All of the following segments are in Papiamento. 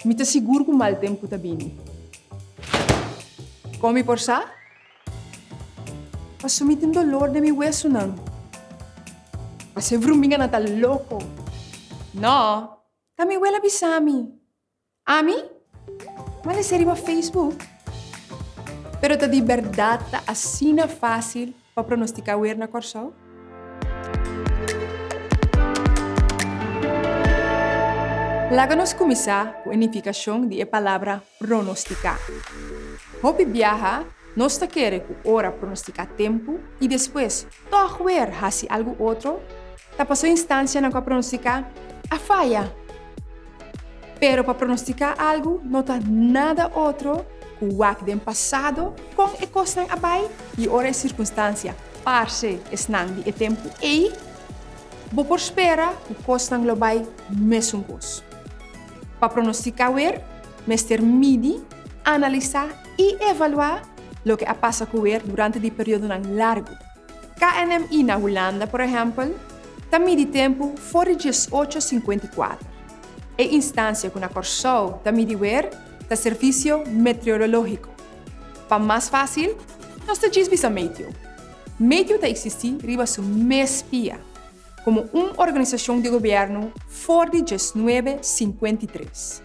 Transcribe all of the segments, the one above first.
Mi ta sigur ku mal tempu ta bini. Kon mi por sa? Paso mi tin dolor den mi wesunan. Paso e vruminganan ta loko. No, ta mi wela bisa mi. Ami? M'a lesa riba Facebook. Pero ta di bèrdat ta asina fásil pa pronostiká wer na Kòrsou? Laga nos kuminsá ku e nifikashon di e palabra pronostiká. Hopi biaha nos ta kere ku ora pronostiká tempu i despues tòg wer hasi algu otro, ta pasó instansianan ku a pronostiká a faya. Pero pa pronostiká algu no ta nada otro ku wak den pasado kon e kosnan a bai i ora e sirkunstansia parse esnan di e tempu ei, bo por spera ku kosnan lo bai mesun kos. Pa pronostiká wer, mester midi, analisá i evaluá loke a pasa ku wer durante di periodonan largu. KNMI na Hulanda, por ehèmpel, ta midi tempu for di diesocho 54. E instansia ku na Kòrsou ta midi wer ta Servisio Meteorológiko. Pa mas fásil, nos ta djis bisa Meteo. Meteo ta eksistí riba su mes pia, komo un organisashon di gobièrnu for di diesnuebe 53.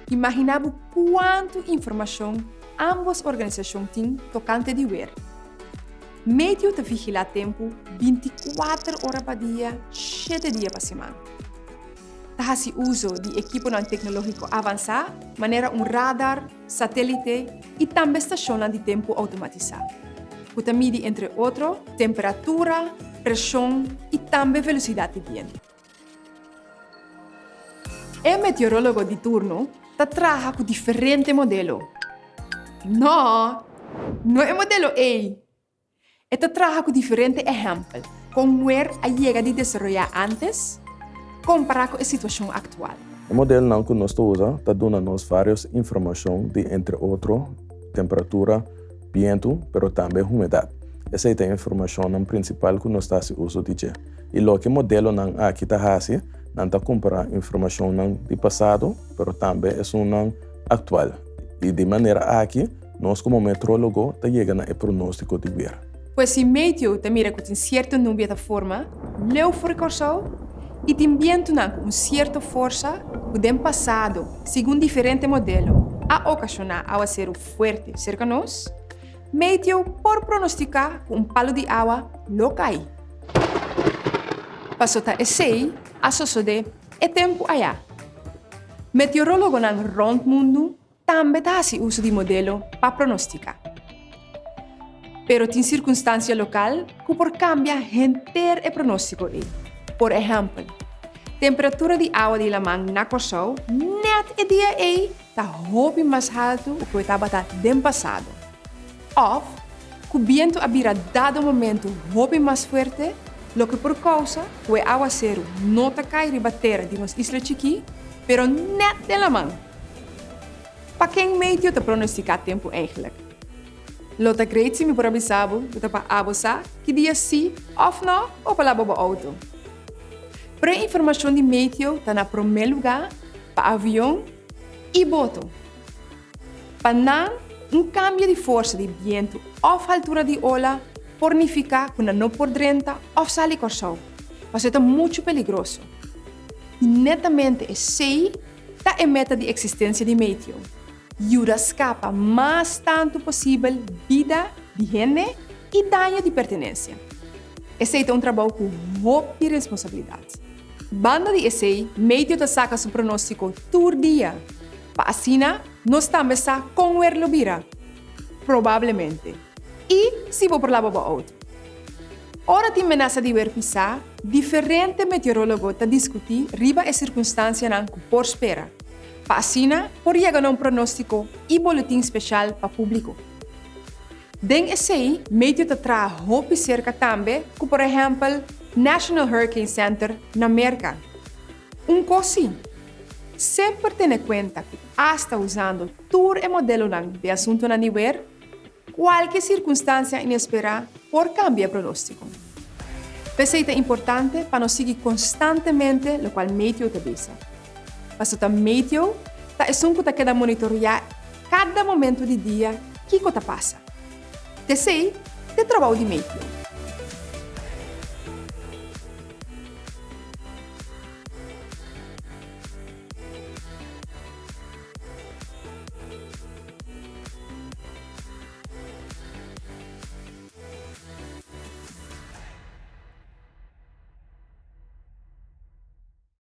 Imaginá bo kuantu informashon ámbos organisashon tin tokante di wer. Meteo ta vigilá tempu 24 ora pa dia, shete dia pa siman. Ta hasi uso di ekiponan teknológiko avansá manera un radar, satélite i tambe stashonnan di tempu outomatisá, ku ta midi entre otro temperatura, preshon i tambe velosidat di bientu. E meteorólogo di turno ta traha ku diferente modelo. Nò, no e modelo ei! E ta traha ku diferente ehèmpel kon wer a yega di desaroyá ántes kompará ku e situashon aktual. E modelnan ku nos ta usa ta duna nos vários informashon di entre otro temperatura, bientu, pero tambe humedat. Esei ta e informashonnan prinsipal ku nos ta hasi uso di dje. I loke modelonan aki ta hasi, nan ta kompará informashonnan di pasado, pero tambe esunnan aktual. I di manera aki, Nos komo metrólogo ta yega na e pronóstiko di wer. Pues si meteo ta mira ku tin sierto nubia ta forma leu for di Kòrsou i tin bientunan ku un sierto forsa ku den pasado, segun diferente modelo, a okashoná awaseru fuerte serka nos, meteo por pronostiká ku un palu di awa lo kai. Paso ta esei a sosodé e tempu ayá. Meteorólogonan rònt mundu Tambe ta hasi uso di modelo pa pronostica. Pero tin circunstancia local cu por cambia henter e pronostico ei. Por ehempel, temperatura di awa di laman na Corsou net e dia ei ta hopi mas haltu cu e tabata den pasado. Of cu bientu a bira dado momento hopi mas fuerte, loke por causa cu e awaceru no ta cai riba tera di nos isla chikí, pero net den laman. Pa ken meteo ta pronostiká tempu eigentlik? Lo ta great si mi por a bisa bo ku ta pa abo sa ki dia sí òf nò bo por laba bo outo. Pero e informashon di meteo ta na promé lugá pa avion i boto. Pa nan, un kambio di forsa di bientu òf haltura di ola por nifiká ku nan no por drenta òf sali Kòrsou, pasobra e ta muchu peligroso. I netamente esei ta e meta di eksistensia di Meteo, yuda skapa mas tantu posibel bida di hende i daño di pertenensia. Esei ta un trabou ku hopi responsabilidat. Banda di esei, Meteo ta saka su pronóstiko tur dia, pa asina nos tambe sa kon wer lo bira, probablemente, i si bo por laba bo outo. Ora tin menasa di wer pisá, diferente meteorólogo ta diskutí riba e sirkunstansianan ku por spera, pa asina por yega na un pronóstiko i boletin speshal pa públiko. Den esei, Meteo ta traha hopi serka tambe ku por ehèmpel National Hurricane Center na Merka. Un kos sí, semper tene kuenta ku asta usando tur e modelonan di asuntunan di wer, Kualke sirkunstansia inesperá por kambia e pronóstiko. P'esei ta importante pa nos sigui konstantemente lokual meteo ta bisa. Paso ta meteo ta esun ku ta keda monitoreá kada momentu di dia kiko ta pasa. T'esei t'e trabou di meteo.